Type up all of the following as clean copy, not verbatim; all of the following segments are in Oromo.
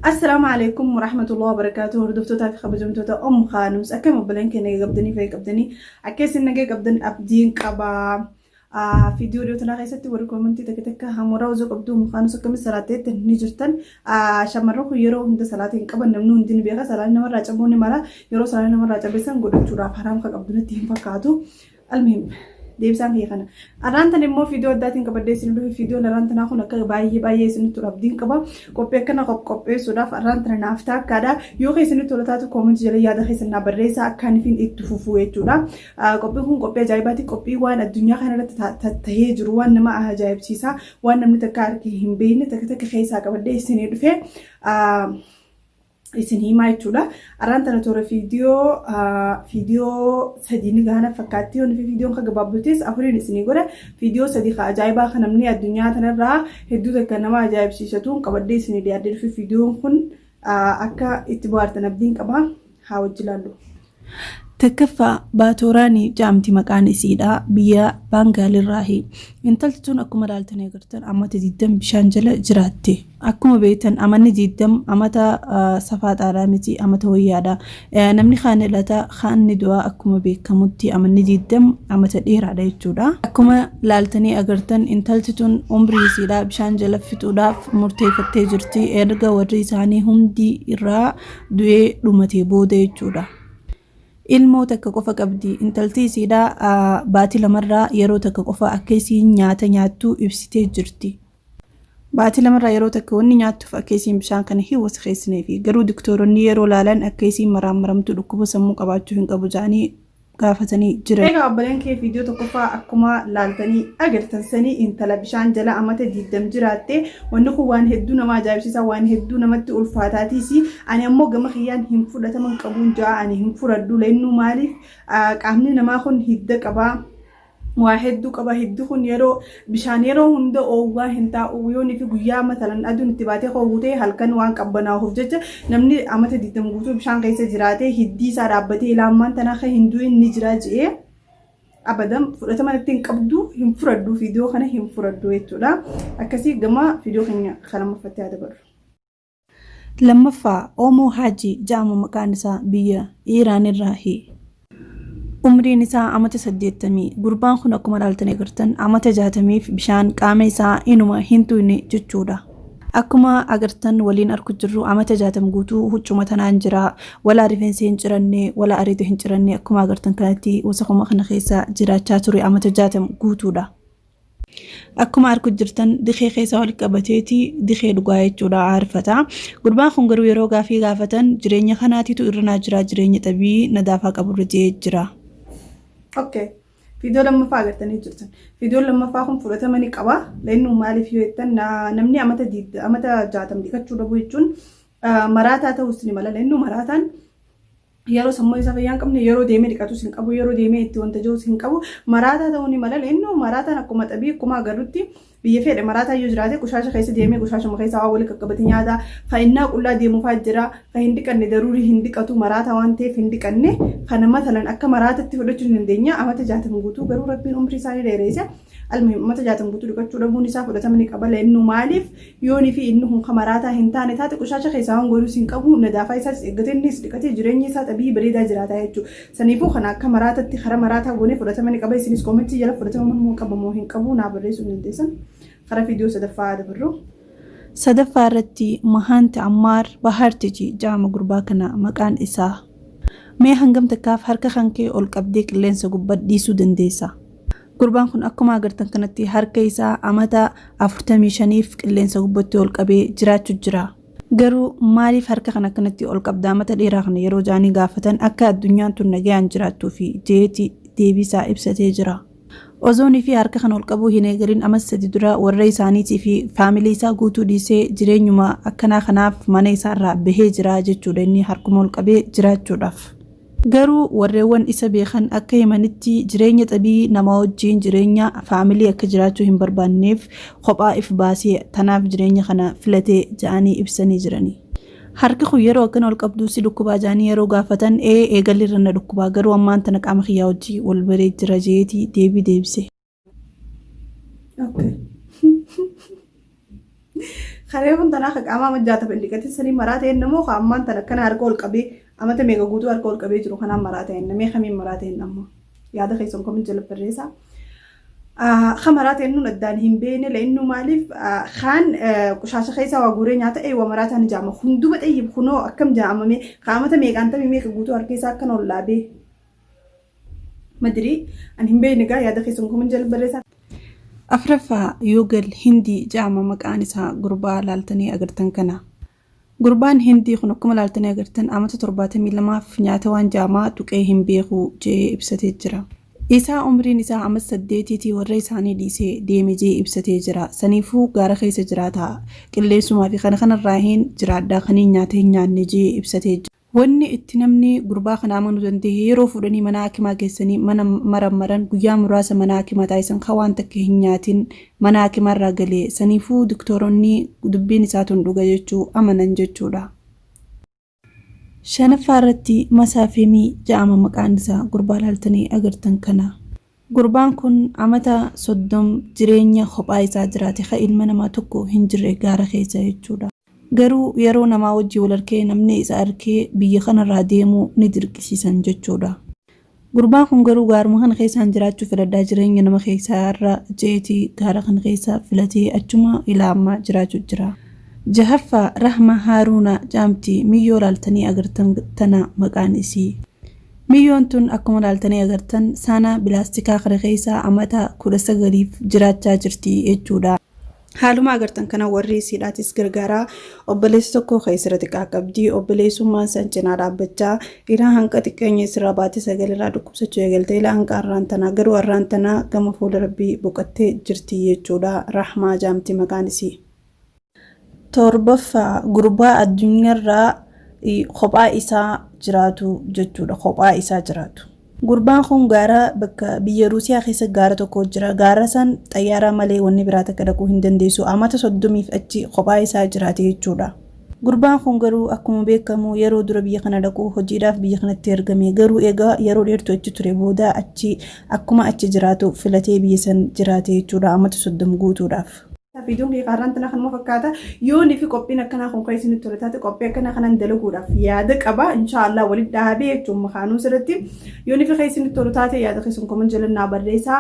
Assalaamu alaikum warahmatullahi wabarakatuh. Hordoftootaa fi kabajamtoota Ummu Khaanus, akkam obboleen keenya nagaa qabdanii, fayya qabdanii? Akka isin nagaa qabdan abdiin qaba. Viidiyoo dhiyoo tanaa keessatti warri koomentii takka takka hamuuraa osoo qabdu Ummu Khaanus akkamitti salaateetti ni jirtan. Shamarran kun yeroo hunda salaata hin qaban, namni hundi ni beeka. Salaanni namarraa cabuu ni mala. Yeroo salaanni namarraa cabeessan godhachuudhaaf haraam kan qabdu natti hin fakkaatu. Almuhim, deebisaan kiyya kana. Arraan tan immoo viidiyoo addaatiin qabadhee isin dhufe. Viidiyoon arraan tanaa kun akka baay'ee baay'ee isinitti tolu abdiin qaba. Qophii akkana qopheessuudhaaf arraan tana naaf taakkaadha. Yoo keessanitti tola taatu koomentii jala yaada keessan naa barreessaa, akka ani itti fufu jechuudha. Qophiin kun qophii ajaa'ibaati. Qophii waan addunyaa kana irratti ta'ee jiru, waan nama ajaa'ibsiisaa, waan namni takka argee hin beekne takka takka keessaa qabadhee isinii dhufe. Isin himaa jechuudha. Arraan tana toora viidiyoo sadii ni gahana fakkaatti. Yoon fi viidiyoon kan gabaabdutis afuriin isinii godha. Viidiyoo sadii kan ajaa'ibaa kan namni addunyaa tanarraa hedduu takka nama ajaa'ibsiisatuun qabadhee isinii dhiyaadhee dhufe. Viidiyoon kun akka itti bohaartan abdiin qaba. Haa wajji ilaallu. Takkaffaa, Baatooraanii jaamti maqaan isiidha, biyya Baangaalirraahi. Intalti tun akkuma ilaaltanii agartan amata 20 bishaan jala jiraatte. Akkuma beektan amanni 20 amata safaaxaadha miti, amata wayyaadha. Namni kaan dhalata, kaan ni du'a. Akkuma beekamutti amanni 20 amata dheeraadha jechuudha. Akkuma ilaaltanii agartan intalti tun umrii isiidha bishaan jala fixuudhaaf murteeffattee jirti, erga warri isaanii hundi irraa du'ee dhumatee booda jechuudha. Ilmoo takka qofa qabdi. Intalti isiidha baatii lamarraa yeroo takka qofa akka isiin nyaata nyaattu ibsitee jirti. Baatii lamarraa yeroo takka wanni nyaattuuf akka isiin bishaan kana hin wasakheessineefi. Garuu diktooronni yeroo laalan akka isiin maraammaramtu, dhukkuba sammuu qabaachuu hin qabu jedhanii gaafatanii jiran. Egaa obboleen kee, viidiyoo tokkoffaa akkuma laaltanii agartan sanii intala bishaan jala amata 20 jiraatte. Wanni kun waan hedduu nama ajaa'ibsiisa, waan hedduu namatti ulfaataatiis. Ani ammoo gama kiyyaan hin fudhataman qabuun ja'a, ani hin fudhadhu. Leennuu maaliif, qaamni namaa kun hidda qabaa, waa hedduu qaba. Hiddi kun yeroo bishaan yeroo hunda oowwaa hin taa'u. Yoonii fi guyyaa matalan aduun itti baatee hoowwu ta'e, halkan waan qabbanaa'uuf jecha, namni amata 20 guutuu bishaan keessa jiraatee hiddii isaa dhaabbatee ilaa ammaan tanaa kan hin du'in ni jira je'ee abadan fudhatama natti hin qabdu, hin fudhadhu, viidiyoo kana hin fudhadhu jechuudha. Akkasii gama viidiyoo keenya kan lammaffaatti haa dabarru. Lammaffaa, Oomoo Haaji ja'ama maqaan isaa, biyya Iiraan irraahi. Umriin isaa amata saddeettamii. Gurbaan kun akkuma ilaaltanii agartan amata 60f bishaan qaama isaa inuma hin tuyne jechuudha. Akkuma agartan waliin arku jirru amata 60 guutuu huccuma tanaan jira. Walaa rifeensa hin ciranne, walaa areeda hin ciranne. Akkuma agartan kanatti wasakuma kana keessa jiraachaa ture amata 60 guutuudha. Akkuma arku jirtan dikee keessa wal qabateeti dikee dhugaa jechuudha aarfata. Gurbaan kun garuu yeroo gaafii gaafatan jireenya kanaatitu irra naa jira, jireenya xabii nadaafaa qaburra je'ee jira. Okay. Viidiyoo lammaffaa agartanii jirtan. Viidiyoon lammaffaa kun fudhatama ni qaba. Leennu maaliif yoo jettan, namni amata 60 dhiqachuu dhabu jechuun maraataa ta'uus ni mala. Leennu maraataan yeroo sammuu isaa fayyaa hin qabne yeroo deemee dhiqatus hin qabu, yeroo deemee itti wanta jirus hin qabu, maraataa ta'uu ni mala. Leennu maraataan akkuma xabii, akkuma agarrutti biyya fedhe maraataa yoo jiraate qushaasha keessa deemee qushaashuma keessa waa walitti qaqqabate nyaata. Kan innaa qullaa deemuufaa jira. Kan hin dhiqanne daruurii hin dhiqatu, maraataa waan ta'eef hin dhiqanne. Kana matalan akka maraatatti fudhachuu ni dandeenya. Amata 60 guutuu garuu rabbiin umrii isaanii dheereesse. Almuhim, amata 60 guutuu dhiqachuu dhabuun isaa fudhatama ni qaba. Leennu maaliif, yoonii fi inni kun kan maraataa hin taane taate, qushaasha keessaa waan godhus hin qabu, nadaafaa isaas eeggatee, innis dhiqatee jireenya isaa xabii bareedaa jiraataa jechuudha. Saniifuu kana akka maraatatti karaa maraataa goonee fudhatama ni qaba. Isinis koomentii jala fudhatama moo qaba moo hin qabu naa barreessuu hin dandeessan. Karaa viidiyoo sadaffaa dabarru. Sadaffaa irratti Mahaanti Ammaar Bahaartiji ja'ama gurbaa kana maqaan isaa. Mee hangam takkaaf harka kankee ol qabdee qilleensa gubbaa dhiisuu dandeessa? Gurbaan kun akkuma agartan kanatti harka isaa amata 45f qilleensa gubbatti ol qabee jiraachuu jira. Garuu maaliif harka kana akkanatti ol qabda amata dheeraa kana yeroo ja'anii gaafatan, akka addunyaan tun nagayaan jiraattuu fi jeeti deebiisaa ibsatee jira. Ozoonii fi harka kana ol qabuu hin eegalin amata 3 dura warra isaaniitii fi faamilii isaa guutuu dhiisee jireenyuma akkanaa kanaaf mana isaarraa bahee jira jechuudha, inni harkuma ol qabee jiraachuudhaaf. Garuu warreewwan isa beekan akka himanitti jireenya xabii nama wajjiin, jireenya faamilii akka jiraachuu hin barbaanneef kophaa if baasee tanaaf jireenya kana filate ja'anii ibsanii jirani. Harki kun yeroo akkana ol qabduu si dhukkubaa jaanii yeroo gaafatan ee eegalli irra na dhukkubaa garuu ammaan tana qaama kiyyaa wajji wal baree jira jeetii deebii deebise. Okay. Karee kun tanaa ka qaamaa majjaata hin dhiqatin sanii maraa ta'een namoo ka ammaan tana akkana harka ol qabee amata meeqa guutuu harka ol qabee jiru kanaan maraa ta'een namee kamiin maraa ta'een ammoo yaada keessan komin jala barreessaa. Ka maraa ta'een nun addaan hin beekne la'innu maaliif kaan qushaasha keessaa waa guuree nyaata eewwa maraa ta'an jaama hunduba xayyib kunoo akkam jaamame ka amata meeqaan tamii meeqa guutuu harka isaa akkana ol dhaabee. Madirii an hin beekne gaa yaada keessan komin jala barreessaa. Afraffaa Yuugal Hindii ja'ama maqaan isaa gurbaa laaltanii agartan kana. Gurbaan Hindii kun akkuma laaltanii agartan amata 72f nyaata waan ja'amaa tuqee hin beeku je'ee ibsatee jira. Isaa umriin isaa amata saddeetiitii warra isaanii dhiisee deeme je'ee ibsatee jira. Saniifuu gaara keessa jiraata. Qilleensumaa fi kana kanarraahiin jiraadha kaniin nyaata hin nyaanne je'ee ibsatee jira. Wanni itti namni gurbaa kana amanuu dandehe yeroo fuudhanii mana haakimaa geessanii mana marammaran guyyaa muraasa mana haakimaa taasisan ka waan takka hin nyaatin mana haakimaa irraa gale saniifuu diktooronni dubbiin isaa tun dhuga jechuu amanan jechuudha. Shanaffaa irratti Masaa Femii ja'ama maqaan isaa gurbaa laaltanii agartan kana. Gurbaan kun amata 30 jireenya kophaa isaa jiraate ka ilma namaa tokko hin jirre gaara keessa jechuudha. Garuu yeroo namaa wajjin wal arkee namni isa arkee biyya kanarraa deemuu ni dirqisiisan jechuudha. Gurbaan kun garuu gaaruma kana keessaan jiraachuu filadhaa jireenya nama keessaa irra je'eeti gaara kana keessa filatee achuma ilaa ammaa jiraachuu jira. Jahaffaa Rahma Haaruuna jaamti miyyoo laaltanii agartan tana maqaan isii. Miyyoon tun akkuma laaltanii agartan saanaa bilaastikaa kana keessa amata 19f jiraachaa jirti jechuudha. Haaluma agartan kana warri isiidhaatis gargaaraa obboleessi tokko kan isirra xiqqaa qabdi obboleessummaan san cinaa dhaabbachaa ilaa hanqa xiqqeenya isirraa baate sagalirraa dhukkubsachuu eegalte ilaa hanqa arraan tanaa garuu arraan tanaa gama fuula rabbii boqattee jirti jechuudha Rahmaa jaamti maqaan isii. Torbaffaa gurbaa addunyarraa kophaa isaa jiraatu jechuudha kophaa isaa jiraatu. Gurbaan kun gaara bakka biyya Ruusiyaa keessa gaara tokko jira. Gaara san xayyaaraa malee wanni biraa takka dhaquu hin dandeessu. Amata soddomiif achi kophaa isaa jiraate jechuudha. Gurbaan kun garuu akkuma beekamu yeroo dura biyya kana dhaqu hojiidhaaf biyya kanatti ergame. Garuu egaa yeroo dheertuu achi ture booda achi akkuma achi jiraatu filatee biyya san jiraate jechuudha amata 30 guutuudhaaf. Viidiyoon kiyya kaarraan tana kanuma fakkaata. Yoonii fi qophiin akkanaa kun kan isinitti tole taate qophii akkanaa kanan dalaguudhaaf yaada qaba. Inshaallah walitti dhaabee jechuun makaanuu sirriitti. Yoonii fi kan isinitti tolu taate yaada keessan comment jala naa barreessaa.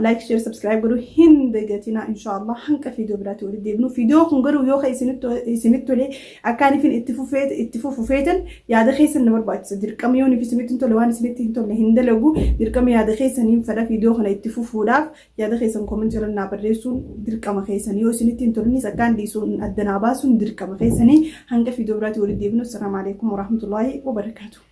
Like, share, subscribe godhuu hin dagatinaa inshaallah hanqa viidiyoo biraatti walitti deebinu. Viidiyoo kun garuu yoo kan isinitti tole akkaan ifin itti fufee itti fufu feetan yaada keessan na barbaachisa. Dirqama yoonii fi isinitti hin tole waan isinitti hin tolle hin dalagu. Dirqama yaada keessan hin fedha viidiyoo kana itti fufuudhaaf. Yaada keessan comment jala naa barreessuun dirqama keessan yoo isinitti hin tolinis akkaan dhiisuun adda naa baasuun dirqama keessanii hanga viidiyoo biraatti walitti deebinu. Assalaamu alaikum warahmatullaahi wabarakaatuh.